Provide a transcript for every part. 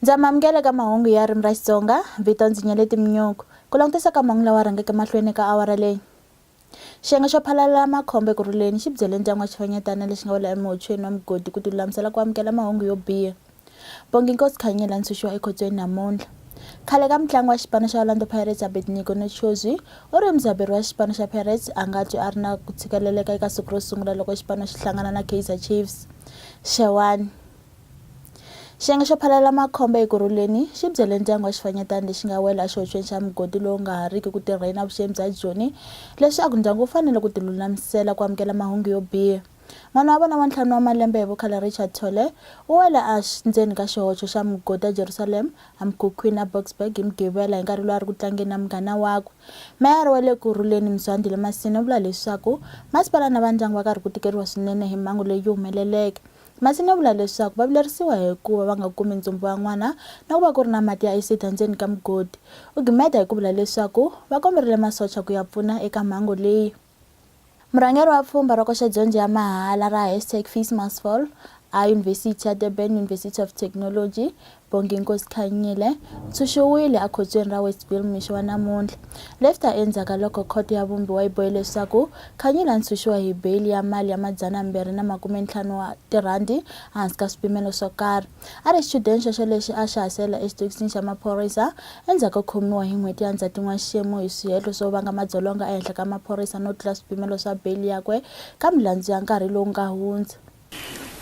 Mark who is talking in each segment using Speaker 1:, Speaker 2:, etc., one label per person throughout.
Speaker 1: Ndza mi amukela eka mahungu ya ririmi ra Xitsonga, vito ndzi Nyeleti Mnyuku. Ku langutisa ka mahungu lawa rhangeke mahlweni eka awara leyi. Xiyenge xo phalala makhombo eKurhuleni xi byele ndyangu wa xifanyetana lexi nga wela emuhochweni wa mugodi ku tilulamisela ku amukela mahungu yo biha. Bonginkosi Khanyile a ntshunxiwa ekhotsweni namuntlha. Khale ka mutlangi wa xipano xa Orlando Pirates Abednego Notshozwi u ri mudzaberi wa xipano xa Pirates a nga twi a ri na ku tshikeleleka eka siku ro sungula loko xipano xi hlangana na Kaizer Chiefs. Xewani. Xiyenge xo phalala makhombo eKurhuleni xi byele ndyangu wa xifanyetana lexi nga wela exihoxweni xa mugodi lowu nga ha riki ku tirheni evuxeni bya Joni leswaku ndyangu wu fanele ku tilulamisela ku amukela mahungu yo biha. N'wana wa vona wa ntlhanu wa malembe hi vukhale Richard Thole u wele endzeni ka xihoxo xa mugodi eJerusalem emukhukhwini eBoksburg hi Mugqivela hi nkarhi lowu a ri ku tlangeni na munghana wakwe. Meyara wa le Kurhuleni Mzwandile Masina u vula leswaku masipala na vandyangu va karhi ku tikeriwa swinene hi mhangu leyi yi humeleleke. Masina u vula leswaku va vilerisiwa hi ku va va nga kumi ntsumbu wa n'wana na ku va ku ri na mati ya acid endzeni ka mugodi. U gimeta hi ku vula leswaku va komberile masocha ku ya pfuna eka mhangu leyi. Murhangeri wa pfhumba ro koxa dyondzo ya mahala ra hashtag FeesMustFall a Yunivhesiti ya Durban University of Technology, Bonginkosi Khanyile, ntshunxiwile ekhotsweni ra Westville mixo wa namuntlha. Lefter endzhaku ka loko khoto ya vumbiwa yi bohe leswaku Khanyile a ntshunxiwa hi beyili ya mali ya madzanambirhi na makumentlhanu wa tirhandi ehansi ka swipimelo swo karhi. A ri xichudeni xexo lexi a xa ha sele exitokisini xa maphorisa endzhaku ko khomiwa hi n'hweti ya Ndzhati n'waxemu hi swihehlo swo vanga madzolonga ehenhla ka maphorisa no tlula swipimelo swa beyili yakwe ka milandzu ya nkarhi lowu nga hundza.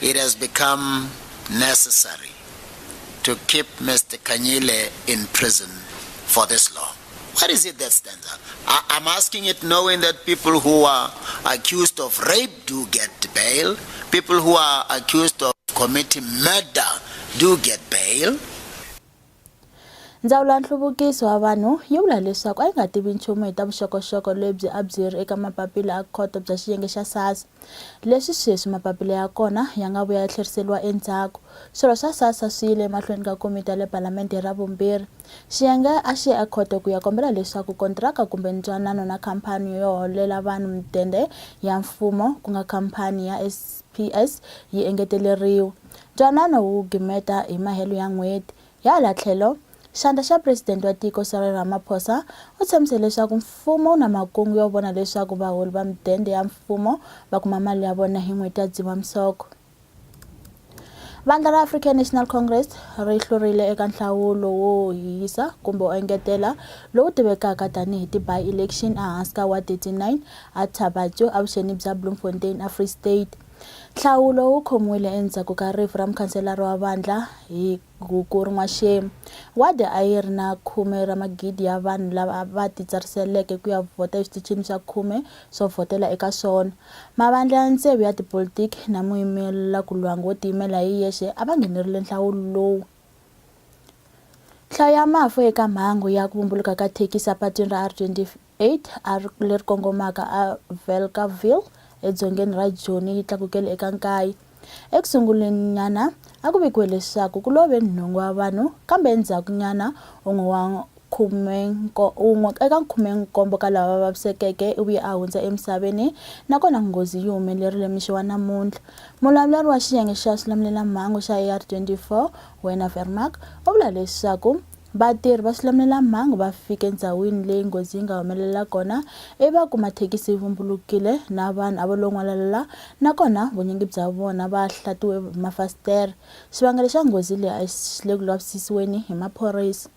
Speaker 2: It has become necessary to keep Mr. Khanyile in prison for this long. What is it that stands out? I'm asking it knowing that people who are accused of rape do get bail, people who are accused of committing murder do get bail.
Speaker 1: Ndzawulo ya Nhluvukiso wa Vanhu yi vula leswaku a yi nga tivi nchumu hi ta vuxokoxoko lebyi a byi ri eka mapapila a khoto bya xiyenge xa SASSA, leswi sweswi mapapila ya kona ya nga vuya ya tlheriseriwa endzhaku. Swirho swa SASSA swi yile emahlweni ka komiti ya le palamende hi Ravumbirhi. Xiyenge a xi ye ekhoto ku ya kombela leswaku kontiraka kumbe ntwanano na khamphani yo holela vanhu mudende ya mfumo, ku nga khamphani ya SPS, yi engeteleriwa. Ntwanano wu gimeta hi mahelo ya n'hweti. Hi hala tlhelo, xandla xa presidente wa tiko Cyril Ramaphosa u tshembise leswaku mfumo wu na makungu yo vona leswaku vaholi va midende ya mfumo va kuma mali ya vona hi n'hweti ya Dzivamisoko. Vandla ra African National Congress ri hlurile eka nhlawulo wo hiyisa kumbe wo engetela lowu tivekaka tanihi ti-by-election ehansi ka Ward 39 a Thaba Nchu evuxeni bya Bloemfontein eFree State. Nhlawulo wu khomiwile endzhaku ka rifu ra mukhanselara wa vandla hi Hukuri n'waxemu. Wadi a yi ri na khume ra magidi ya vanhu lava va titsariseleke ku ya vhota eswitichini swa khume swo vhotela eka swona. Mavandla ya tsevu ya tipolitiki na muyimelakulwangu wo tiyimela hi yexe a va nghenerile nhlawulo lowu. Nhlayo ya mafu eka mhangu ya ku vumbuluka ka thekisi epatwini ra R28 leri kongomaka eWelkerville edzongeni ra Joni yi tlakukele eka nkaye. Eku sunguleninyana a ku vikiwe leswaku ku love nhungu wa vanhu kambe endzhakunyana un'we wa un'we eka khumenkombo ka lava vavisekeke u vuye a hundza emisaveni nakona nghozi yi humelerile mixo wa namuntlha. Mulavuleri wa xiyenge xa swilamulelamhangu xa AR24 Werner Vermaak u vula leswaku Vatirhi va swilamulelamhangu va fike endzhawini leyi nghozi yi nga humelela kona ivi va kuma thekisi yi vumbulukile na vanhu a va lo n'walala nakona vunyingi bya vona va hlatiwe hi mafasitere. Xivangelo xa nghozi leyi a xi le ku lavisisiweni hi maphorisa.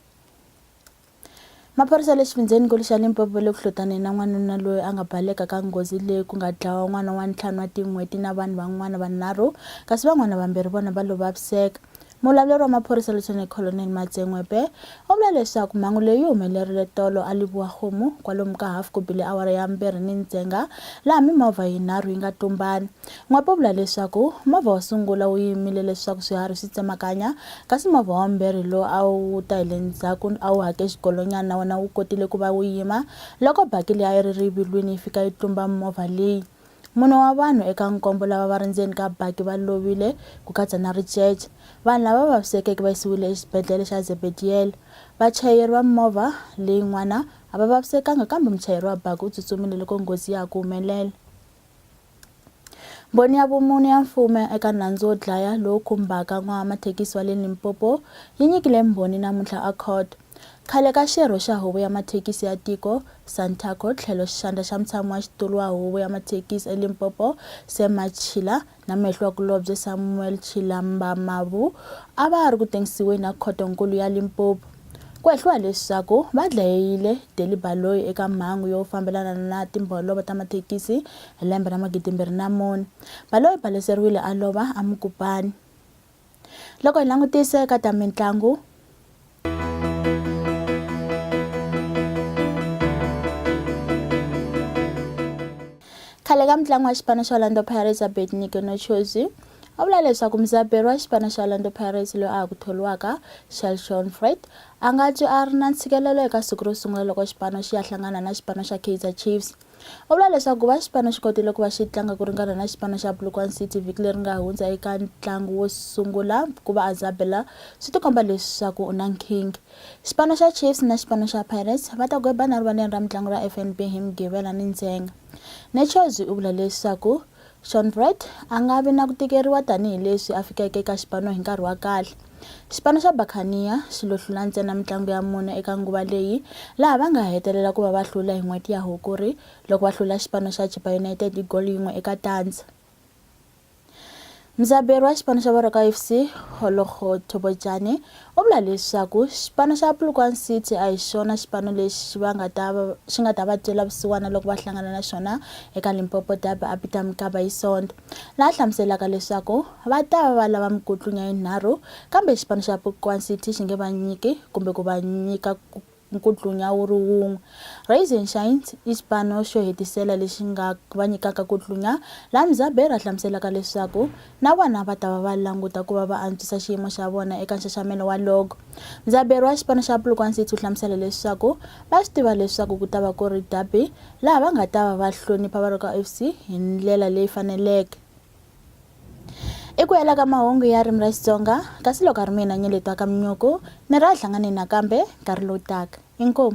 Speaker 1: Maphorisa ya le xifundzheninkulu xa Limpopo va le ku hlotaneni na n'wanuna loyi a nga baleka ka nghozi leyi ku nga dlawa n'wana wa ntlhanu wa tin'hweti na vanhu van'wana vanharhu kasi van'wana vambirhi vona va lo vaviseka. Mulavuleri wa maphorisa Lieutenant Colonel Matse Ngwepe u vula leswaku mhangu leyi yi humelerile tolo a Lebowakgomo kwalomu ka hafu ku bile awara ya mbirhi ni ndzhenga laha mimovha yinharhu yi nga tlumbana. Ngwepe u vula leswaku movha wo sungula wu yimile leswaku swiharhi swi tsemakanya kasi movha wa vumbirhi lowu a wu ta hi le ndzhaku a wu hake xigolonyana na wona wu kotile ku va wu yima loko baki leyi a yi ri rivilwini yi fika yi tlumba movha leyi. Mune wa vanhu eka nkombo lava va ri ndzeni ka baki va lovile, ku katsa na ricece. Vanhu lava vavisekeke va yisiwile exibedlhele xa Zebediela. Vachayeri va mimovha leyin'wana a va vavisekanga kambe muchayeri wa baki u tsutsumile loko nghozi ya ha ku humelela. Mbhoni ya vumune ya mfumo eka nandzu wo dlaya lowu khumbaka n'wamathekisi wa le Limpopo yi nyikile mbhoni namuntlha a khoto. Khale ka xirho xa huvo ya mathekisi ya tiko, Santaco, tlhelo xandla xa mutshami wa xitulu wa huvo ya mathekisi eLimpopo, Sam Matshila, na muhehliwakulobye Samuel Tshilambamavu a va ri ku tengisiweni na Khotonkulu ya Limpopo. Ku hehliwa leswaku va dlayile Deli Baloyi eka mhangu yo fambelana na timbholovo ta mathekisi hi lembe ra 2004. Baloyi baleseriwile a lova a Mokopane. Loko hi langutisa eka ta mintlangu, Khale ka mutlangi wa xipano xa Orlando Pirates Abednego Nochozi a vula leswaku muzaberi wa xipano xa Orlando Pirates loyi a ha ku thoriwaka Shelshon Fred a nga twi a ri na ntshikelelo eka siku ro sungula loko xipano xi ya hlangana na xipano xa Kaizer Chiefs. U vula leswaku ku va xipano xi kotile ku va xi tlanga ku ringana na xipano xa Polokwane City vhiki leri nga hundza eka ntlangu wo sungula ku va a zabela swi tikomba leswaku u na nkhinkhi. Xipano xa Chiefs na xipano xa Pirates va ta gwebana erivaleni ra mitlangu ra FNB hi Mugqivela ni ndzhenga. Netshozi u vula leswaku Shoenfred a nga vi na ku tikeriwa tanihi leswi a fikeke eka xipano hi nkarhi wa kahle. Xipano xa Buccaneer xi lo hlula ntsena mitlangu ya mune eka nguva leyi, laha va nga hetelela ku va va hlula hi n'hweti ya Hukuri loko va hlula xipano xa Chippa United hi golo yin'we eka tandza. Muzaberi wa xipano xa Baroka FC, Holokgo Thobojane, u vula leswaku xipano xa Polokwane City a hi xona xipano lexi va nga ta xi nga ta va twela vusiwana loko va hlangana na xona eka Limpopo Derby a Peter Mokaba hi Sonto, laha hlamuselaka leswaku va ta va va lava mikutlunya yinharhu kambe xipano xa Polokwane City xi nge va nyiki kumbe ku va nyika nkutlunya wu ri wun'we. Rise and Shine i xipano xo hetisela lexi nga va nyikaka ku tlunya, laha Mzaberi a hlamuselaka leswaku na vona va ta va va languta ku va va antswisa xiyimo xa vona eka nxaxamelo wa log. Mzaberi wa xipano xa Polokwane City u hlamusela leswaku va swi tiva leswaku ku ta va ku ri derby laha va nga ta va va hlonipha Baroka FC hi ndlela leyi faneleke. I ku hela ka mahungu ya ririmi ra Xitsonga, kasi loko a ri mina Nyeleti wa ka Mnyuku, ni ra hi hlanganeni nakambe nkarhi lowu taka. Inkomu.